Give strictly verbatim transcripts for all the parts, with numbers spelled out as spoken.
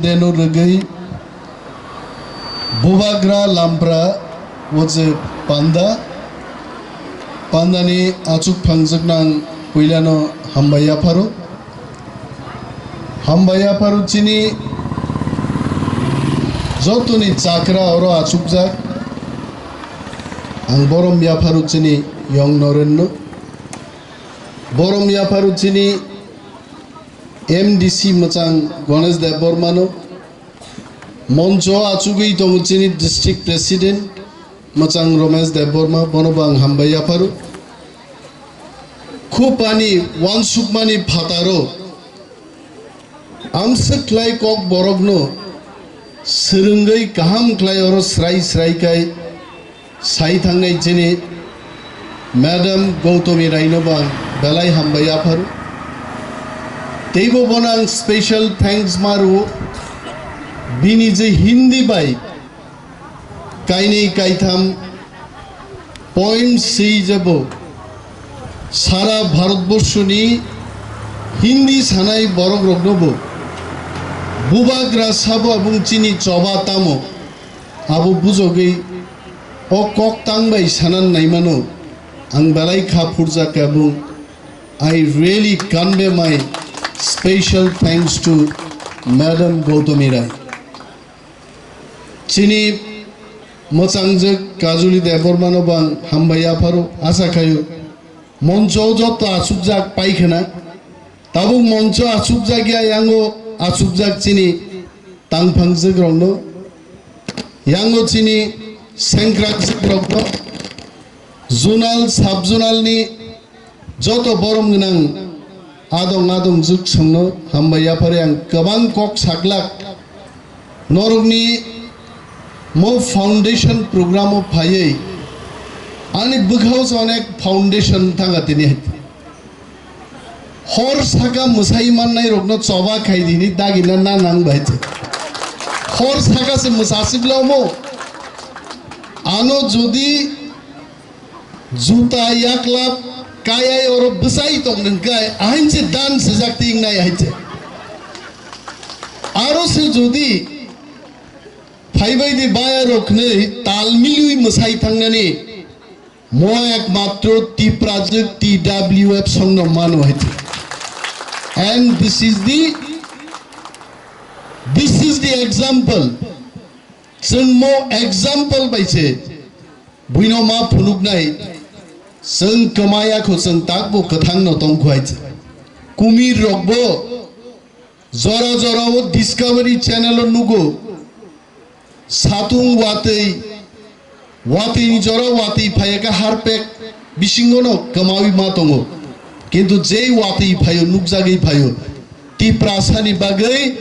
Reno rwgwi Bubagra Lampra o je panda, pandani achuk phangjwknang puilano hambai yapharo. Hambai yapharo chini jotoni chakra oro achukjak. Ang borom yapharo chini Yong Norenno. Borom yapharo chini M D C mwchang Ganesh Debbarmano. Moncho achugwi tongo chini district president mwchang Romesh Debbarma, bono bo ang hambai yapharo. Khupani wansukmani phataro amswk khlai kok borokno swrwngwi kaham khlai oro srai srai khai sai thangnai chini Madam Gautami Raino bo ang belai hambai yapharo. Teibo bono ang special thanks ma rwo. Bini je Hindi bai kainwi kaitham poem swi jebo sara Bharatborshoni Hindi sanai borok rokno bo bubagra sabo abung chini choba tamo abo bujogwi o kok tang bai sanan naimano ang belai kha phurjak abung. I really convey my special thanks to Madam Gautami Rai. Chini mwchangjwk Kajuli Debbarmano bo ang hambai yapharo, asa khaio moncho o jotto achukjak paikhwna, tabuk moncho achukjak ya yango achukjak chini tangphangjwk rokno, yango chini sengkrakjwk rokno, zonal, sub zonal ni joto borom gwnang adong adong jwk songno hambai yaphari ang kwbang kok saklak. Norokni mo foundation program o phaiwi ani bwkhao se onek foundation thanga tini. Hor saka mwsai mannai rokno choba khai dini dagina na nang bai se. Hor saka se mwsasik lomo. Ano jodi juta yaklap kayai oro bwsai tong nang kai ahain se dan sejak ting nai hai se. Aro se jodi phaibai di baya rok nei tal milwi mwsai thangnani. Mo ekmatro Tiprajwk T W F songno mano hai. And this is the, this is the example. Chwng mo example bai se buino ma phunuknai. Chwng kwmaya kho, chwng takbo kwthangno tongkho hai se. Kumir rokbo jora jora o Discovery Channel o nugo. Satung watwi, watwi ni jora watwi phaiya khe harpek bisingo no kwmawi ma tongo. Kintu jei watwi phaio, nukjagwi phaio. Tiprasani bagwi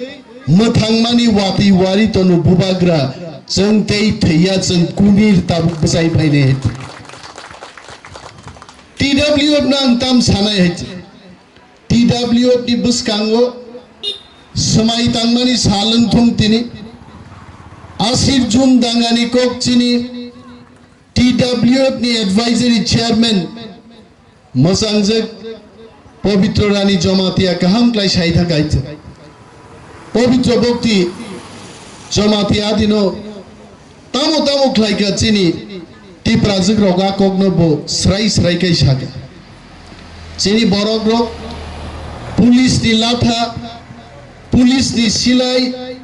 mwthangmani watwi wari tono bubagra. Chwng tei thwiya chwng kumir tabuk bwchai phainai hai. T W F no ang tam sanai hai. T W F ni bwskango swmai tangmani sal wng thung tini. Asir Jun dangani kok chini T W F ni advisory chairman mwchangjwk Pabitra Rani Jamatia kaham khlai sai thang kaisa. Pabitra Bhakti Jamatia dino tamo tamo khlaikha chini Tiprajwk rok a kokno bo srai srai kai sakha. Chini borok rok police ni latha, police ni silai,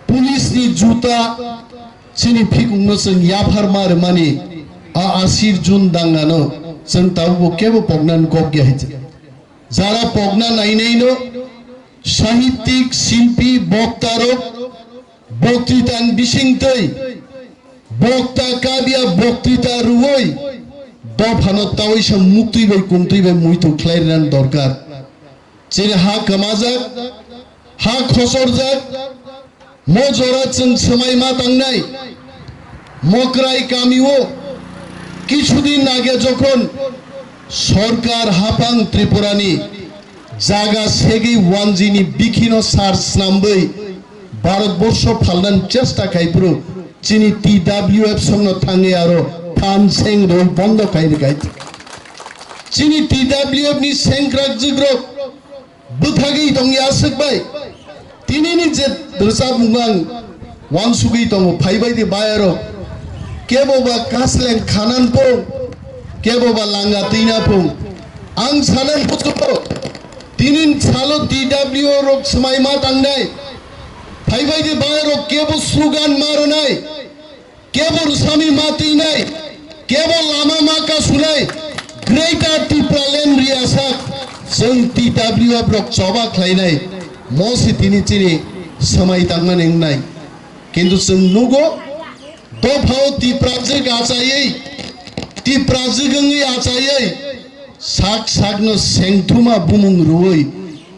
police ni juta chini phikung no chwng yaphar ma rwmani a Asir Jun dangano chwng tabuk bo kebo pokna ni kok ya hai. Jara pokna nainai no sahittik, silpi, bokta rok Boktrita ni bisingtwi bokta kabya boktrita rwui dophano tawi sa muktwi bai kumtwi bai muitu khlai rwna dorkar. Chini ha kwmajak, ha khosorjak, mo jora chwng swmai ma tangnai. Mokrai kamio kisudin age jokhon sorkar hapang Tripurani jaga segwi wanjini bikhino sar snambwi Bharatborsho phalnani chesta khai phuru chini T W F songno thangwi aro phan seng rwi bondo khai rwkha. Chini T W F ni sengkrak jikrok bwthagwi tongya aswk bai. T Tinini je rwchapmung ang wansugwi tongo, phaibai di bayarok, kebo ba kasleng khanan pung, kebo ba langa twina pung. Ang sanan bujugo, tinin salo T W O rok swmai ma tangnai, phaibai di bayarok kebo slogan ma rwnai. Kebo rwsami ma twinai, kebo lama ma kasunai, Greater Tipraland riyasak chwng T W F rok choba khlainai, mo se tini chini swmai tangmani wngnai. Kintu chwng nugo, dophao Tiprajwk achaiwi, Tiprajwk wngwi achaiwi, sak sakno sengthuma bumung rwui,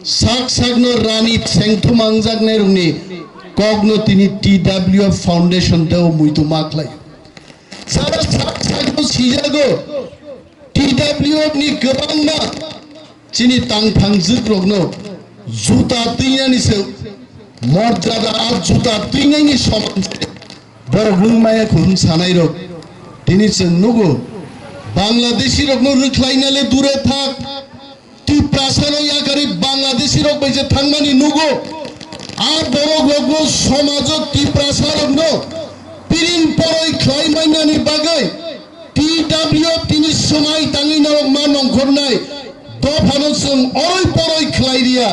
sak sakno rani sengthuma wngjaknairokni kokno tini T W F Foundation tei o muitu ma khlai. Sara sak sakno sijago, T W F ni kwbangma chini tangphangjwkrokno juta twinani se morjada a juta twinani soman se. Borok wng maya kuhum sanairok. Tini chwng nugo, Bangladeshi rokno rwkhlaina le dure thak, Tiprasa rok yakarwi Bangladeshi rok bai je thangmani nugo. A borok rokno somajo Tiprasa rokno piring poroi khlai mannani bagwi T W F tini swmai tangwi norok ma nongkhornai dophano chwng oroi poroi khlai riya.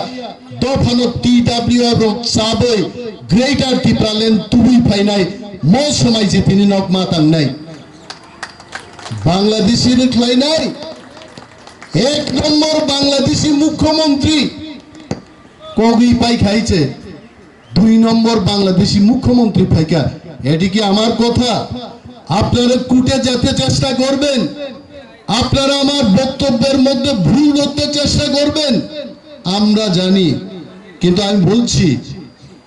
Dophano T W F rok chabwi Greater Tipraland tubui phainai mo swmai je tini nok ma tangnai. Bangladeshi rwkhlainai ek nombor Bangladeshi mukhyamantri kogwi pai khai che. দুই নম্বর বাংলাদেশি মুখ্যমন্ত্রী ফাইকা। এটি কি আমার কথা? আপনারা কোর্টে যেতে চেষ্টা করবেন, আপনারা আমার বক্তব্যের মধ্যে ভুল ধরতে চেষ্টা করবেন, আমরা জানি। কিন্তু আমি বলছি,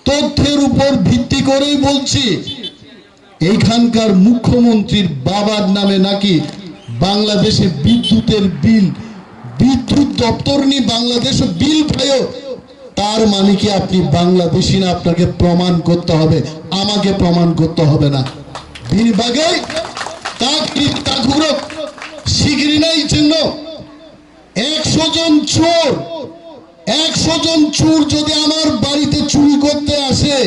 তথ্যের উপর ভিত্তি করেই বলছি, এইখানকার মুখ্যমন্ত্রীর বাবার নামে নাকি বাংলাদেশে বিদ্যুতের বিল, বিদ্যুৎ দপ্তর নি বাংলাদেশে বিল পায়ও, তার মানে কি আপনি বাংলাদেশি না? আপনাকে প্রমাণ করতে হবে, আমাকে প্রমাণ করতে হবে না। Bini bagwi tak, tak, sikiri nai chwngno. একশো জন চোর, একশো জন চোর যদি আমার বাড়িতে চুরি করতে আসে,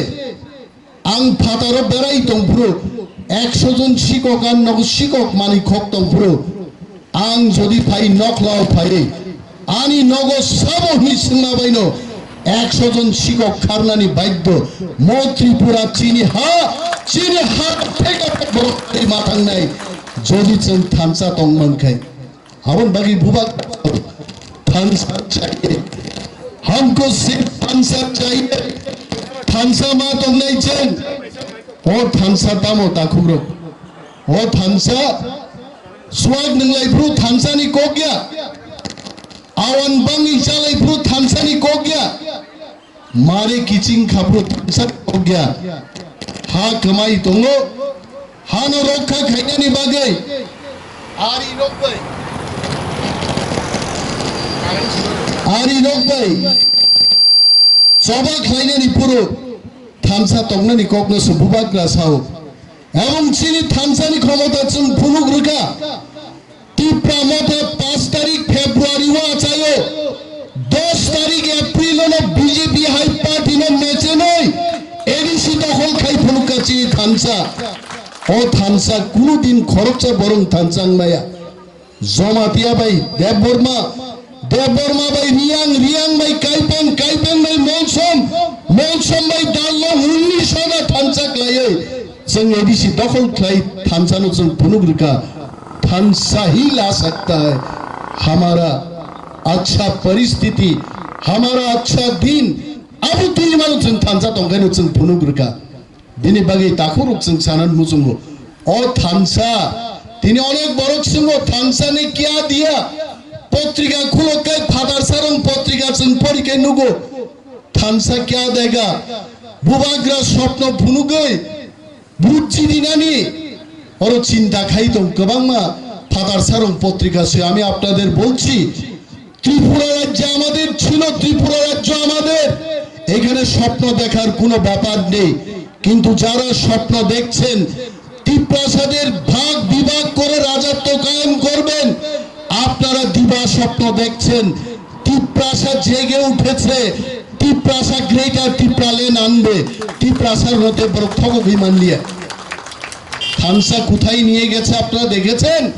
ang phataro berai tongphuru, একশো জন sikok ang nogo sikok manwi khok tongphuru, ang jodi phai noklao phaiwi, ani nogo sabo hwnwi swngma baino একশো জন sikok kharnani baiddo, mo Tripura chini ha, chini ha theka borok ma thangnai, jodi chwng thansa tong mankhai. Aboni bagwi bubak thansa chahiye. Hamko sirf thansa chahiye. Thansa ma tongnai chwng. O thansa tamo takhukrok? O thansa swag nwnglai phuru thansa ni kok ya. Awan bangwi chalai phuru thansa ni kok ya. Mare kiching khapru thansa kok ya. Ha kwmai tongo. Hano rokha khainani bagwi. Ari rok bai. Ari rok bai. Choba khlainani phuru thansa tongnani kokno se bubagra sao. Ebong chini thansani khomota chwng phunuk rwkha. Tipra Motha পাঁচ তারিখ ফেব্রুয়ারি o achaio, দশ তারিখ April o no B J P hai party no mechenoi A D C dokhol khai phunukha chini thansa. O thansa kunu din khoroksa borong thansa wngmaya. Jomatia bai Debbarma, Debbarma bai Riang, Riang bai Kaipeng, Kaipeng bai Molsom, Molsom bai Darlong, unnish hona thansa khlaioi. Chwng A D C dokhol khlai thansa no chwng phunuk rwkha. Thansa hi la sakta hai. Hamara achha paristhiti, hamara achha din. Abo twi mano chwng thansa tongkhaino chwng phunuk rwkha. Bini bagwi takhurok chwng sanan muchungo. O thansa, tini onek borok swngo, thansa ne kya diya? Potrika khulo kai Father Sarong potrika chwng pori khe nugo. Thansa kya dega? Bubagra sopno phunugwi bujji dinani oro chinta khai tong kwbangma Father Sarong potrika se. আমি আপনাদের বলছি, ত্রিপুরা রাজ্যে আমাদের ছিল, ত্রিপুরা রাজ্য আমাদের, এখানে স্বপ্ন দেখার কোনো ব্যাপার নেই। কিন্তু যারা স্বপ্ন দেখছেন তিপ্রাসাদের ভাগ বিভাগ করে রাজত্ব কায়েম করবেন, আপনারা দিবা স্বপ্ন দেখছেন। তিপ্রাসা জেগে উঠেছে, Tiprasa, Greater Tipraland anbe Tiprasa rote borok thogogwi manliya. Thansa kuthai niye gese apnara degechen?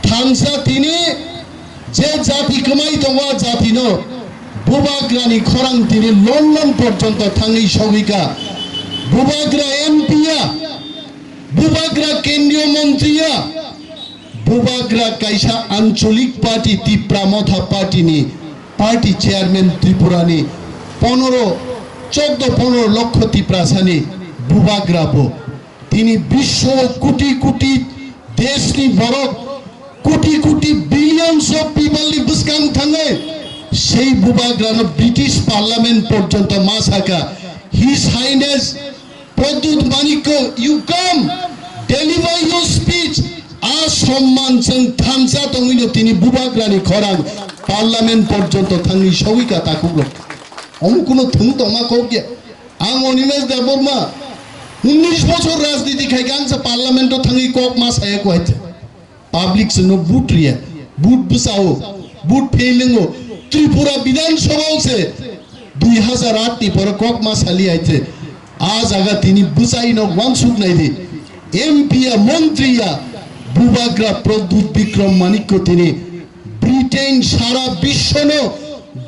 Thansa tini je jati kwmai tongo, a jatino bubagrani khorang tini London porjonto thangwi sogwika. Bubagra M P ya, bubagra kendriyo montri ya, bubagra kaisa ancholik party, Tipra Motha party ni party chairman Tripura ni ponoro, chordo ponoro lokho Tiprasa ni bubagra bo. Tini biswo koti koti deshni borok, koti koti billions of people ni bwskang thangwi sei bubagrano British Parliament porjonto ma saka, His Highness Pradyut Manikya, you come, deliver your speech. A somman chwng thansa tongwino tini bubagrani khorang Parliament porjonto thangwi sogwika takhukrok. Omo kuno thwng tongma kok ya. Ang Animesh Debbarma, unnish bochor rajniti khaikha, ang se Parliament o thangwi kok ma saya kwhai. Public chwngno vote riya, vote bwsao, vote failing o. Tripura Bidhan Sabha o se dui hazar aat ni pore kok ma sali aite. A jaga tini bwsai no wansuk nai di. M P ya, montri ya, bubagra Pradyut Bikram Manikya tini Britain sara biswano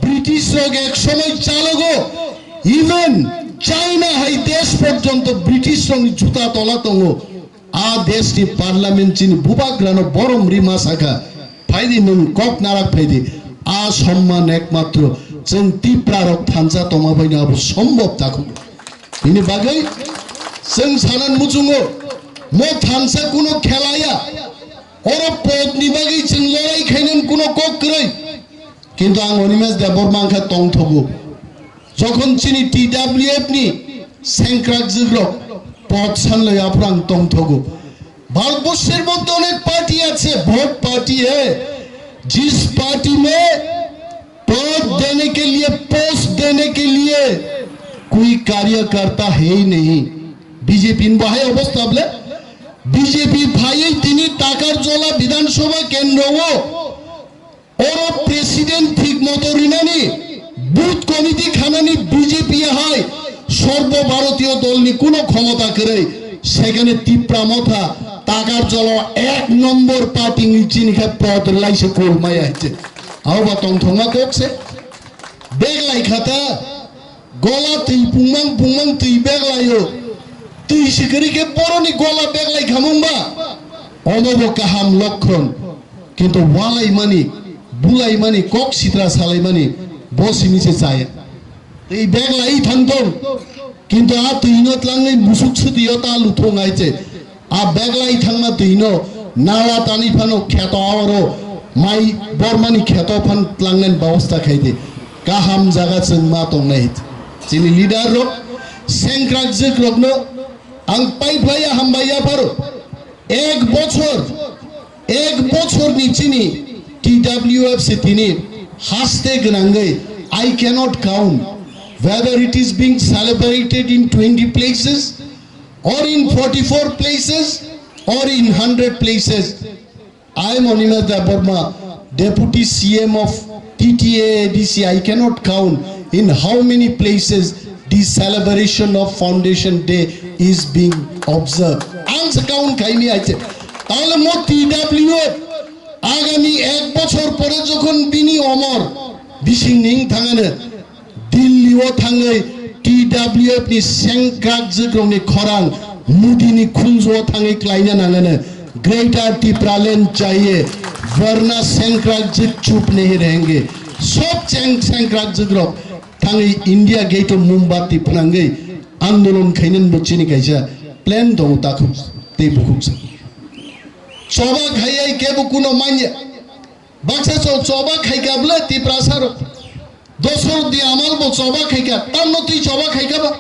British rok ek somoi chalogo, even China hai desh porjonto British rokni juta tola tongo. A deshni parliament chini bubagrano borom rima saka, phaidi nwng kok narak phaidi. A somman ekmatro chwng Tipra rok thansa tongma baino abo sombhob takhugo. Bini bagwi chwng sanan muchungo, mo thansa kuno khelaya. Oro podni bagwi chwng lorai khainani kuno kok kwrwi. Kintu ang Animesh Debbarma wngkha tongthogo. Jokhon chini T W F ni sengkrak jwkrok pod sanlai aphuru ang tongthogo. ভারতবর্ষের মধ্যে অনেক পার্টি আছে, বহুত পার্টি है, जिस पार्टी में पद देने के लिए, पोस्ट देने के लिए कोई कार्यकर्ता है ही नहीं। B J P ni bahai obostha bole, B J P phaiwi tini Takarjola Bidhan Sabha kendro o oro president thik moto rinani, booth committee khanani B J P hai sorbo bharatiyo dolni kuno khomota kwrwi, sekhane Tipra Motha Takarjola ek nombor party ni chini khe pod rwlai se kol maya hiche. Aoba tongthokma kok se. Bag lai khata. Gola twi pungmang pungmang twi bag laio. Twi sikiri khe boroni gola bag lai khamung ba. Omo bo kaham lokhon. Kintu walaimani, bulaimani, kok sitra salaimani bo simi se chaya. Twi bag lai thangtong. Kintu a twino tlangwi musuk swtwio ta luthung ai che. A bag lai thangma twino nala tani phano kheto oro mai bormani kheto phan tlangnani babosta khaidi. Kaham jaga chwng ma tongnai. Chini leader rok, sengkrak jwk rokno ang pai phlaiya, hambai yapharo. Ek bochor, ek bochor ni chini T W F se tini haste gwnangwi, I cannot count whether it is being celebrated in twenty places or in forty-four places or in hundred places. I am Animesh Debbarma, Deputy C M of T T A A D C. I cannot count in how many places the celebration of Foundation Day is being observed. Ang se count khaini aite. Tahole mo T W F agami ek bochor pore jokhon bini omor bising ning thangane, Delhi o thangwi T W F ni sengkrak jwkrokni khorang Modi ni khunju o thangwi klaina nangano, Greater Tipraland chahiye, varna sengkrak jwk chup nahi rahenge. Sob cheng sengkrak jwkrok thangwi India Gate o mombati phnangwi andolon khainani bo chini kaisa plan tongo takhuk tei bukhuk sa. Choba khaiya kebo kuno manya. Baksa cho-, choba khaika bwle Tiprasa rok. Dosor di amal bo choba khaika, tamno twi choba khaika ba.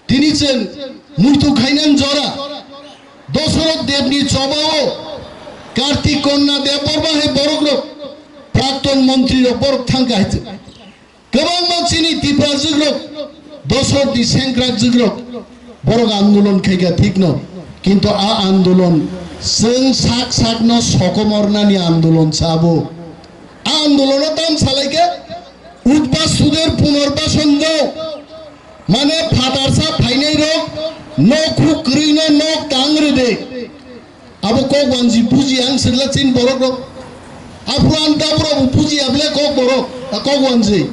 Tini chwng muitu khainan jora. Dosoroth Debni choba o Kartik Konna Debbarma hai borok rok, prakton montri rok borok thangka hai. Kwbangma chini Tipra jwkrok, Dosoroth ni sengkrak jwkrok, borok andolon khaika thikno. Kintu a andolon chwng sak sakno sokomornani andolon sabo. A andolono tam salaikha, Udbastuder punarbasonno, mane phatarsa phainairok nok huk kwrwino nok tang rwdi. Abo kok wanji buji ang sirla chin borok rok. Aphuru ang tabura bo buji able kok borok, a kok wanji.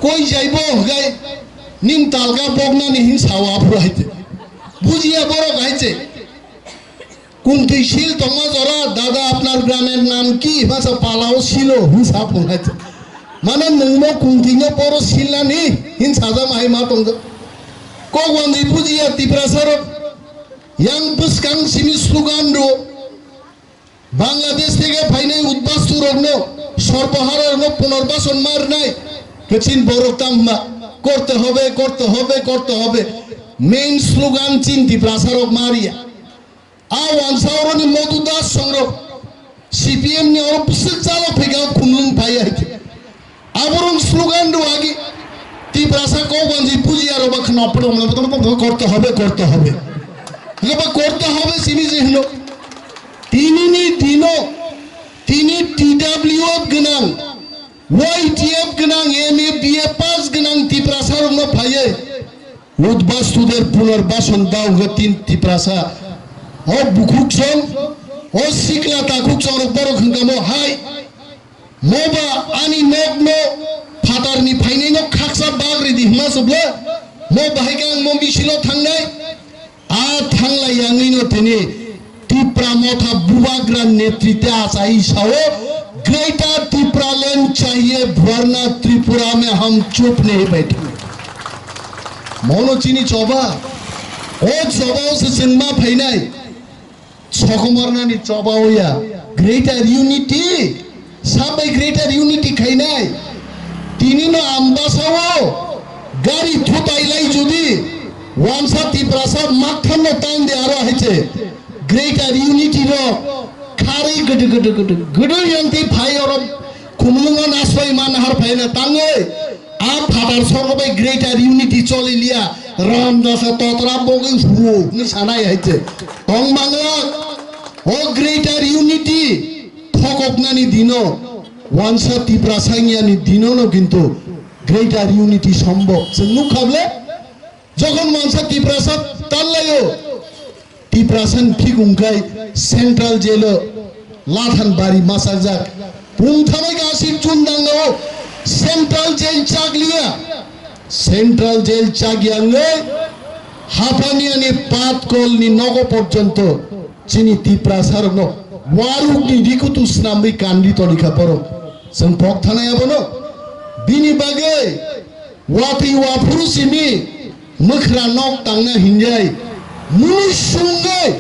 Koi jaibo hwgai ning talga boknani hin sao aphuru haite. Bujiya borok haite. Kungtwi sil tongma jora, "Dada, apnar gramer nam ki?" Himasa palao silo, himsa phung haite. Mane nungno kungtwino poro silnani hin sajama hai ma tongdo. Kok wanji bujiya Tiprasa rok. Yang bwskang simi slogan rw, Bangladesh theke phainai udbastu rokno, sorpohara rokno punarbason ma rwnai, kachin borok tamo hwnma, "Korte hobe, korte hobe, korte hobe." Main slogan chin Tiprasa rok ma riya. A wansa oroni Madhu Das songrok, C P M ni oro bwswk chalok phaikha khumlung phaiya hai khe. Aborok slogan rw agi, Tiprasa kok wanji bujiya rok ba khna photo mano korte hobe, korte hobe. Hwnkhe ba korte hobe simi je hino. Tinini dino, tini T W F gwnang, Y T F gwnang, M A, B A pass gwnang Tiprasa rokno phaiye. Udbastuder punarbason daoga tin Tiprasa. O bukhuk song, o sikla takhuk song rok borok hwnkha mo hai. Moba ani nokno phatarni phainaino khaksa bag ridi hwnma subla, mo bahai khe ang mo misilo thangnai. A thanglai yangwino tini Tipra Motha Bubagra netrite achai sao, "Greater Tipraland chahiye, varna Tripura mein hum chup nahi baithe." Mono chini choba, o choba o se chwngma phainai. Sokomornani choba oya, Greater Unity, sabai Greater Unity khainai. Tini no Ambasao gari thutai lai jodi, wansa Tiprasa makthan no tang de aro haiche. Greater Unity no khari gede gede gede gede yang te phai oro khumlungo nasoi man har phai na tangoi. A phatar sorgo bai Greater Unity choli liya, Ramdasa totra bogwi huo, hwnwi sanai hai se. Tong bangla, o Greater Unity thokoknani dino, wansa Tiprasa wngyani dinono kintu Greater Unity sombo. Chwng nukha ble? Jokhon wansa Tiprasa tallaio, Tiprasa ni phik wngkhai Central Jail o lathan bari masajak. Pung thamai ka asir chun dangno Central Jail chakliya. Central Jail chakya wngwi Hapania ni Patkol ni nogo porjonto chini Tiprasa rokno waruk ni rikutu snamwi kandi tolikha borok. Chwng pok thanai abono. Bini bagwi watwi waphuru simi mwkhra nok tangna hinjai, mui sungwi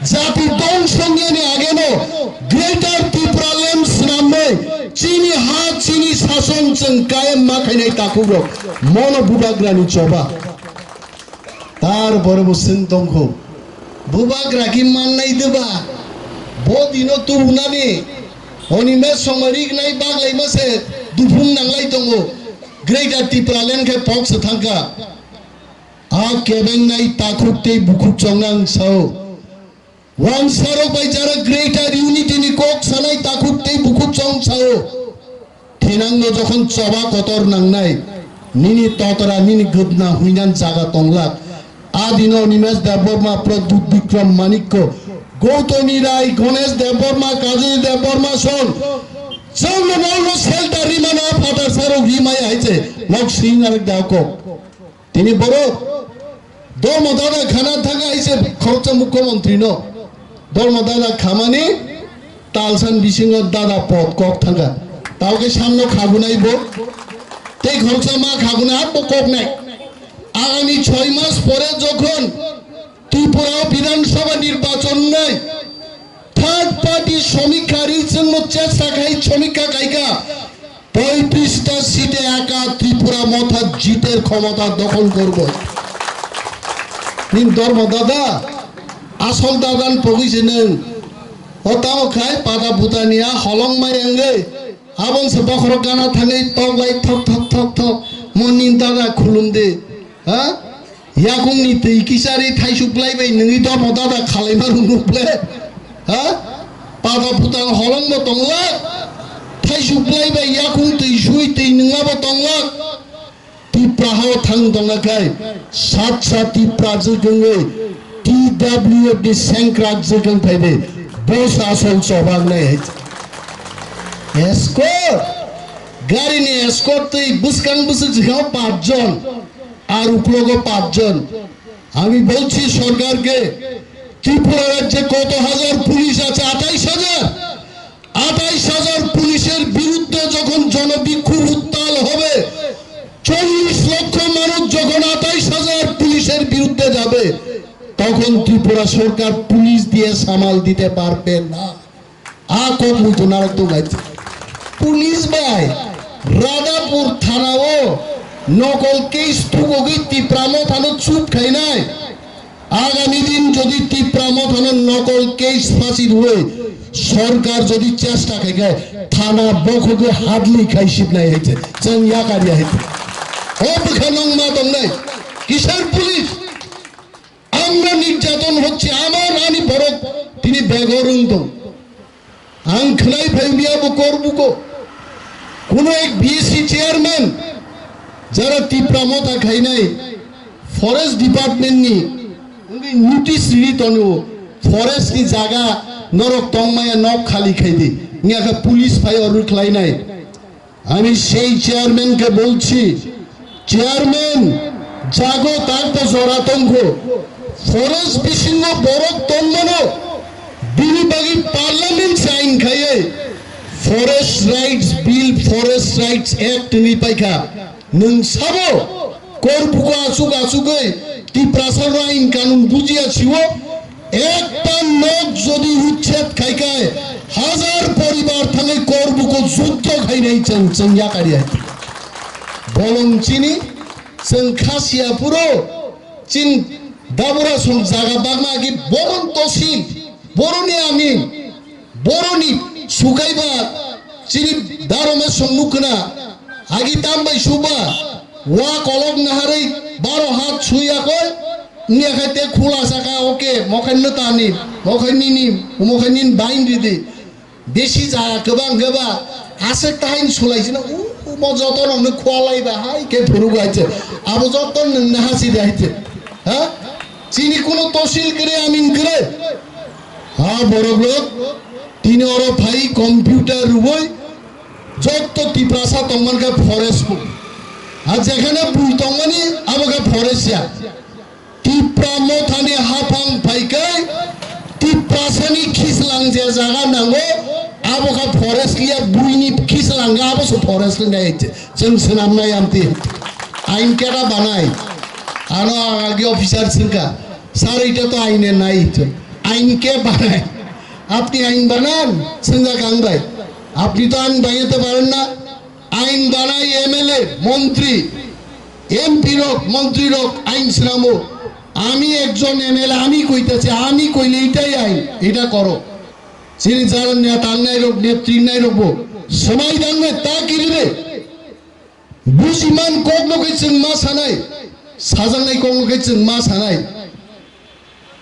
jati dongso wngyani ageno Greater Tipraland swnamwi chini ha chini sason chwng kayem ma khainai takhukrok mono bubagrani choba. Tar bore bo swng tongkho, bubagra ki mannai deba? Bo dino tubunani oni me songma rik nai baglai ma se duphung nanglai tongo. Greater Tipraland khe pok se thangkha. A kebengnai takhuk tei bukhuk chongnang sao. Wansarok bai jara Greater Unity ni kok sanai takhuk tei bukhuk chong sao. Thinangno jokhon choba kotor nangnai, nini totra, nini gwdna huinan jaga tonglak. Adino Animesh Debbarma, Pradyut Bikram Manikko, Gautami Rai, Ganesh Debbarma, Kajal Debbarma son. Chwngno nokno shelter rimano phatar sarok rimaya hai se nok sing arek da kok. Tini borok Dharma Dada khana thangkha hai se khoroksa mukhyamantri no. Dharma Dada khamani talsan bisingo Dada pod kok thangkha. Tao khe samno khagunai bo. Tei khoroksa ma khagunai abo kok nai. Agami choi mas pore jokhon Tripura o Bidhan Sabha nirbachon nai third party somikha ri chwngno chesta khai somikha khaikha. Poitrista site aka Tripura Motha jiter khomota dokhol korbo. Ning Dharma Dada, asol dadan pogwi se nwng. O tamo khai pada butani a holong mai wngwi. Abon se bokhorok gana thangwi tok lai thok thok thok thok. Mo ning dada khulum de. Ha? Yakungni twi kisari thaisuk lai bai nungwi domo dada khalaima rwnuk le? Ha? Pada butang holongbo tongla? Thaisuk lai bai yakung twi sui twi nwnglabo tonglak. Tipra hao thang tongna khai sat sat Tipra jwk wngwi T W F ni sengkrak jwk wng phai de. Bo se asol chobak nai hai. Escort. Gari ni escort twi bwskang bwswk jwk hao pach jon. Ar uklogo pach jon. আমি বলছি সরকারকে, ত্রিপুরা রাজ্যে কত হাজার পুলিশ আছে? আঠাইশ হাজার। আঠাইশ হাজার পুলিশের বিরুদ্ধে যখন জনবিক্ষোভ উত্তাল হবে, চল্লিশ লক্ষ মানুষ যখন আঠাইশ হাজার পুলিশের বিরুদ্ধে যাবে, তখন ত্রিপুরা সরকার পুলিশ দিয়ে সামাল দিতে পারবে না। A kok muitu narok tong lai. Police bai Radhapur thana o nokol case thugogwi Tipra Mothano chup khainai. Agami din jodi Tipra Mothano nokol case phasi rwui sorkar jodi chesta khaikhe thana bokhogwi hadli khai sibnai hai se. Chwng yakar ya hai se. O bwkha nong ma tongnai. Kisar police? আমরা নির্যাতন হচ্ছে, আমার ani borok tini begorung tong. Ang khwnai phai miya bo Korbuko. Kuno ek B S C chairman jara Tipra Motha khainai forest department ni wngwi notice rwi tongo, forest ni jaga norok tongmaya nok khali khaidi. Wngya khe police phai o rwkhlainai. আমি সেই চেয়ারম্যানকে বলছি, chairman, jago tak bo jora tongkho. Forest bisingo borok tongmano, bini bagwi parliament se ain khaiwi Forest Rights Bill, Forest Rights Act ni paikha. Nwng sabo Korbuko achuk achugwi Tiprasa rok ain kanun bujiya siwo. Ekta nok jodi uchched khai khai, hajar poribar thangwi Korbuko juddo khainai chwng, chwng yakari hai. Bolong chini, chwng khasiya phuru, chin dabura song jaga bagma agi boron tosil, boroni amin, boroni sukaiba, chini darome song nukna, agi tambai suba, wa kolok naharwi baro hat suya koi, Wngya khe te khula saka, oke, mokhai no tani, mokhai nini, mokhai nini bain ridi. Besi ja kwbang khe ba, aswk tahain sulai sino, u, u, mo joto no nung khwalai ba, hai khe phuru bai che. Abo joto nung na hasi de hai che. Ha? Chini kuno tosil kre, amin kre. Ha, borok rok, tini oro phai computer rwoi, joto Tiprasa tongman khe forest bo. Ha, jekhane bui tongmani, abo khe forest ya. Tipra Mothani haphang phaikai, Tiprasani khislang je jaga nango, abo kha forest liya, buini khislang ga, abo se forest ni nai. Chwng swnam nai amti. Ain keta banai. Ano ang agi officer swngkha. Sir, ita to aine nai. Ain ke banai? Apni ain banan? Swngjak ang bai. Apni to ain banaite paren na? Ain banai M L A, montri, M P rok, montri rok ain swnamo. Ami ekjon M L A, ami koitase, ami koile itai ain, ita koro. Chini jara neta wngnai rok, netri wngnai rok bo swmai dangnai ta kiribe. Bujiman kokno khe chwng ma sanai, sajaknai kokno khe chwng ma sanai.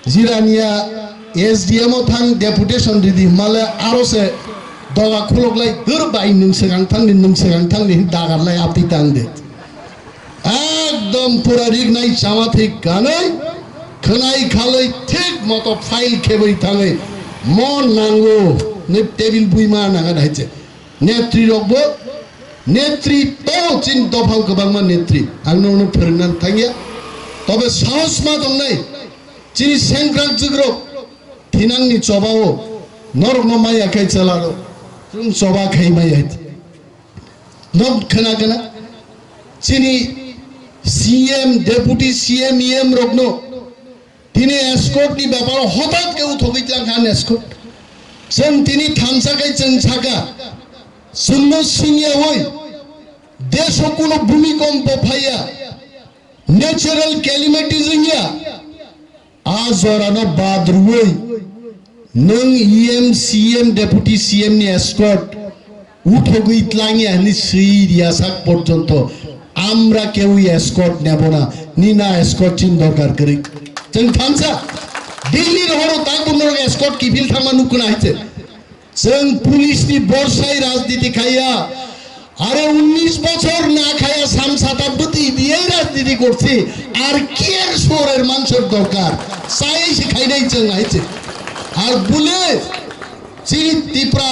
Jirania S D M o thang deputation ridi hwnmale aro se doga khulok lai, "Hwr bai, nwng swkang thangni, nwng swkang thangni," hwn dagar lai apti tang de. Ekdom pura rignai chama thik ganai, khwnai khalwi thik moto file khebwi thangwi, "Mo nango, nwi table buima nanga," hai se. Netri rok bo, netri to chini dophao kwbangma netri. Ang nokno phwrwngna thangya. Tobe sahos ma tongnai. Chini sengkrak jwkrok thinangni chobao norokno maya khai chalaro. Chwng choba khai maya. Nok khna khna. Chini C M, Deputy C M, E M rokno Tini escort ni beparo hotat khe uthogwi tlang kha escort. Chwng tini thansa khai chwng saka, chwngno singyaui, deso kuno bhumikompo phaiya, natural calamities wngya, a jorano bad rwui, nwng E M, C M, Deputy C M ni escort, Uthogwi tlangya hwnwi swi riya sak porjonto amra keui escort nebo na, nina escort chin dorkar kwrwi. Chwng thansa Delhi rohoro takbo norok escort kiphil thangma nukuna hai se. Chwng police ni borsai rajniti khaiya. Are unnish bochor na khaiya, sam sata bwtwi diye rajniti korchi. Ar ki ek sorer manchor dorkar? Sai se khainai chwng hai se. Ar bule chini Tipra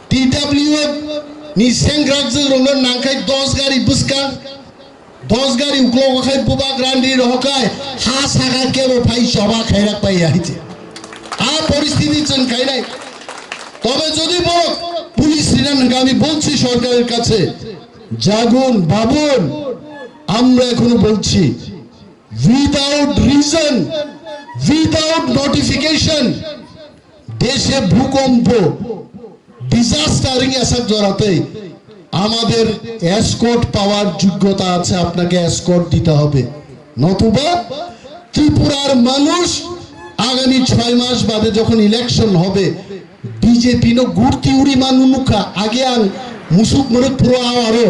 T W F ni sengkrak jwng rokno nangkhai dos gari bwskang. Dos gari uklogo khai bubak randi rohokai ha saka kebo phai choba khairak pai ya hiche. A poristiti chwng khainai. তবে যদি বড় পুলিশ রিনা নাগামি বলছি সরকারের কাছে, জাগুন, ভাবুন, আমরা এখনো বলছি, without reason, without notification, দেশে ভূকম্প, ডিজাস্টার ইংয়া সাক জরাতেই আমাদের এসকর্ট পাওয়ার যোগ্যতা আছে, আপনাকে এসকর্ট দিতে হবে। নতুবা ত্রিপুরার মানুষ আগামী ছয় মাস বাদে যখন ইলেকশন হবে, BJP no gurti uri manu nukha, age ang musuk muruk puro awaro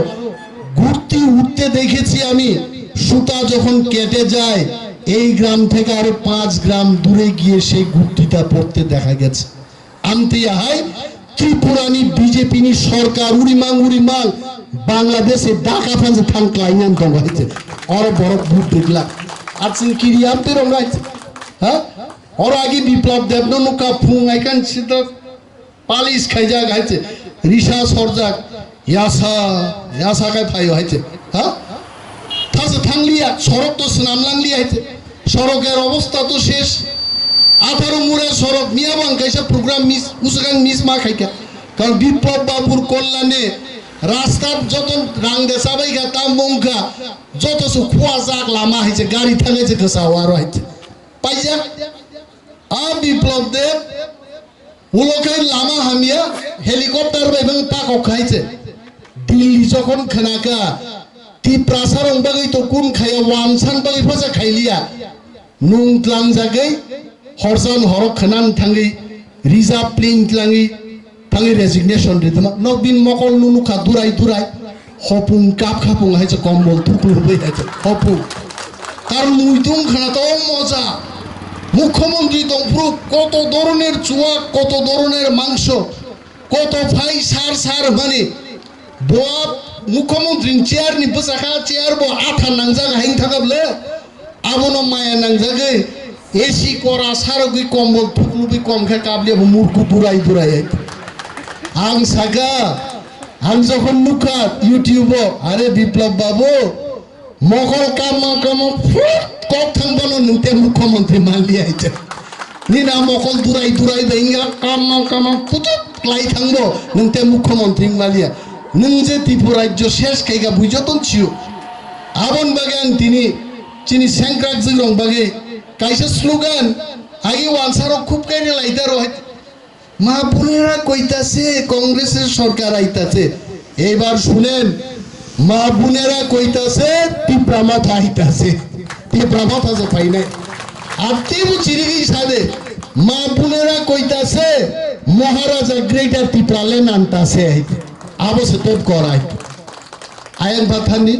gurti utte dekhechi ami, suta jokhon kete jai, ei gram theke aro panch gram dure giye sei gurtita porte dekha geche. Amtwi ahai Tripura ni B J P ni sorkar urimang urimang Bangladesh e Dhaka phansa thang klai nang tongo hai se. Oro borok but dikla. Ar chwng kiri amtwi rong hai se. Ha? Oro agi Biplab Deb no nukha phung ai kan sida palis khaijak hai se. Risa sorjak. Yasa, yasa khai phaio hai se. Ha? Thasa thangliya, sorok to swnam langliya hai se. Soroker obostha to shesh. Atharo mura sorok miya bang kaisa program miss, usukang miss ma khaikha. Karon Biplab Babur kollane rasta joto rang de sabai kha, tam mongkha, joto su khua jak lama hai se, gari thangai se, kwsa waro hai se. Paijak. A Biplab Deb Ulo khe lama hamya, helicopter bai bang pakok khai se. Delhi jokhon khnaka, Tiprasa rong bagwi to kun khaya, wansan bagwi phaja khailiya. Nung tlangjagwi, horsan horok khnan thangwi, reserve plane tlangwi, thangwi resignation ritma. Nok bin mokol nunu kha durai durai. Hopung kap khapung hai se kombol thuklu bai hai se hopung. Karon muitung khana to moja. Mukhyamantri tongphuru koto doroner chuwa, koto doroner mangso, koto phai sar sar mani. Boa mukhyamantri ni chair ni bwsakha, chair bo atha nangjak hai thangable. Abono maya nangjagwi A C kora sarogwi kombol thuklubwi kom khe kabliya bo murku durai durai hai. Ang saka, ang jokhon nukha YouTube o, "Are Biplab babu, mokol kamma kamma phut kok thang bono nwng te mukhyamantri manliya hai te. Nina mokol durai durai bai wngya kamma kamma phutut klai thang bo nwng te mukhyamantri wng manliya. Nwng je Tripura rajyo ses khaika bui joton chiyo." Aboni bagwi ang tini chini sengkrak jwkrok bagwi kaisa slogan, agi wansarok khub khe rwlaidaro hai, "মা বোনেরা কইতাছে কংগ্রেসের সরকার আইতাছে।" এবার শুনেন, মা বোনেরা কইতাছে তিপ্রা মথা আইতাছে। তিপ্রা মথা যে পাই নাই। আর তেবু চিনি কি সাদে, মা বোনেরা কইতাছে মহারাজা গ্রেটার তিপ্রাল্যান্ড আনতাছে। আবো সে তোপ করাই। Ayang phan thangdi,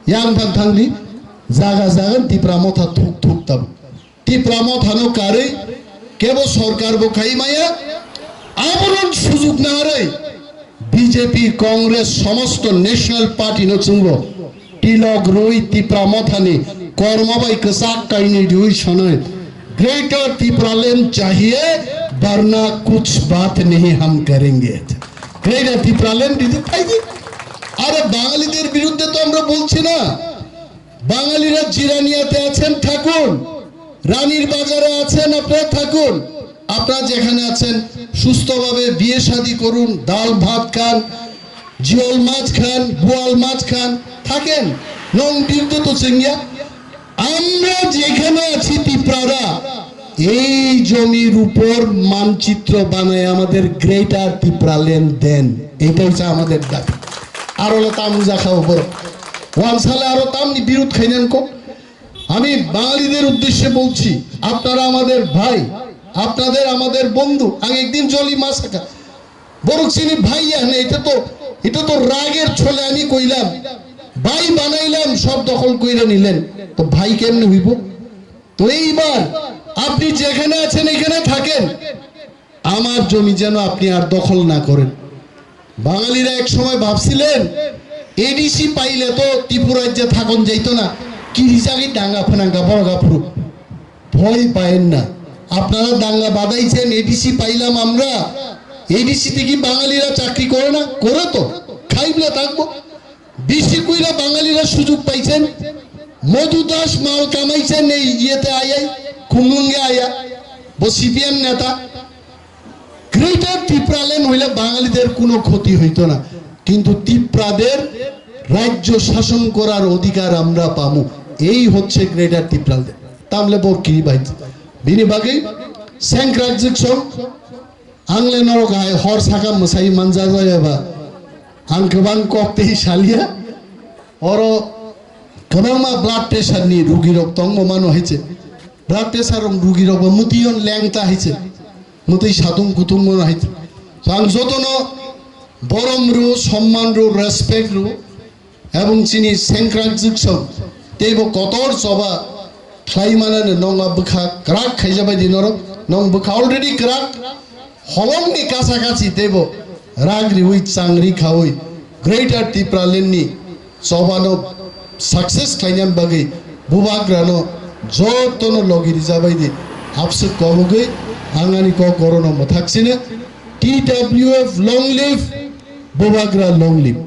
yang phan thangdi, jaga jaga Tipra motha thuk thuk tam. Tipra mothano karwi kebo sorkar bo khai maya, abono sujug narwi B J P, Congress, somosto national party no chwngbo tilok rwi Tipra mothani kormo bai kwchak kainwi rwi sonwi Greater Tipraland chahiye, barna kuch baat nahi hum karenge. Greater Tipraland didi thaidi. আরে বাঙালিদের বিরুদ্ধে তো আমরা বলছি না। বাঙালিরা জিরানিয়াতে আছেন থাকুন, রানীর বাজারে আছেন আপনারা থাকুন, আপনারা যেখানে আছেন সুস্থভাবে বিয়ে শাদী করুন, ডাল ভাত খান, জিওল মাছ খান, বোয়াল মাছ খান, থাকেন। নং বিরুদ্ধে তো চেঙ্গিয়া। আমরা যেখানে আছি তিপ্রারা, এই জমির উপর মানচিত্র বানায় আমাদের গ্রেটার তিপ্রাল্যান্ড দেন, এটাই হচ্ছে আমাদের দাবি। আরো লো তামু যা খাও বড়, ওয়ানসালে আরো তামনি বিরোধ খাইলেন কো। আমি বাঙালিদের উদ্দেশ্যে বলছি, আপনারা আমাদের ভাই, আপনাদের আমাদের বন্ধু। আমি একদিন জলি মাছ borok chini bhai ya hwnwi, এটা তো, এটা তো রাগের ছলে আমি কইলাম, ভাই বানাইলাম, সব দখল কইরা নিলেন, তো ভাই কেমনে হইব? তো এইবার আপনি যেখানে আছেন এখানে থাকেন, আমার জমি যেন আপনি আর দখল না করেন। বাঙালিরা এক সময় ভাবছিলেন এডিসি পাইলে তো ত্রিপুরা রাজ্যে থাকন যাইতো না, কিরি জাগি দাঙ্গা ফাঙ্গা বড় গাফরু। ভয় পায়েন না, আপনারা দাঙ্গা বাঁধাইছেন, এডিসি পাইলাম আমরা। এডিসি থেকে বাঙালিরা চাকরি করে না? করে তো, খাইবলা থাকবো। বেশি কইরা বাঙালিরা সুযোগ পাইছেন। মধু দাস মাল কামাইছেন এই ইয়েতে আয়াই, খুমলুঙ্গে আয়া, ও সিপিএম নেতা। গ্রেটার ত্রিপুরাল্যান্ড হইলে বাঙালিদের কোনো ক্ষতি হইতো না, কিন্তু ত্রিপুরাদের রাজ্য শাসন করার অধিকার আমরা পামু। এই হচ্ছে গ্রেটার ত্রিপুরাল্যান্ড। তামলে বর কি ভাই? বিনি বাকি সেংক্রাক জিকসং আংলে নরক hai hor saka mwsai manjak jaya ba. Ang kwbang kok tei salia. Oro kwbangma blood pressure ni rugi rok tongmo mano hai se. Blood pressure rok rugi rok ba mutiyon lengta hai se. Mutui satung kutung mano hai se. So ang jotono borom ru, somman ru, respect ru. Ebong chini sengkrak jwksong teibo kotor choba khlai manani nongma bwkha kwrak khaija bai di norok, nong bwkha already kwrak holongni kasa kasi teibo rang riwi changri khawi Greater Tipraland ni chobano success khlainani bagwi bubagrano jotono logi rija bai di. Abswk kobogwi ang ani kok orono mwthak sino. T W F long live, bubagra long live.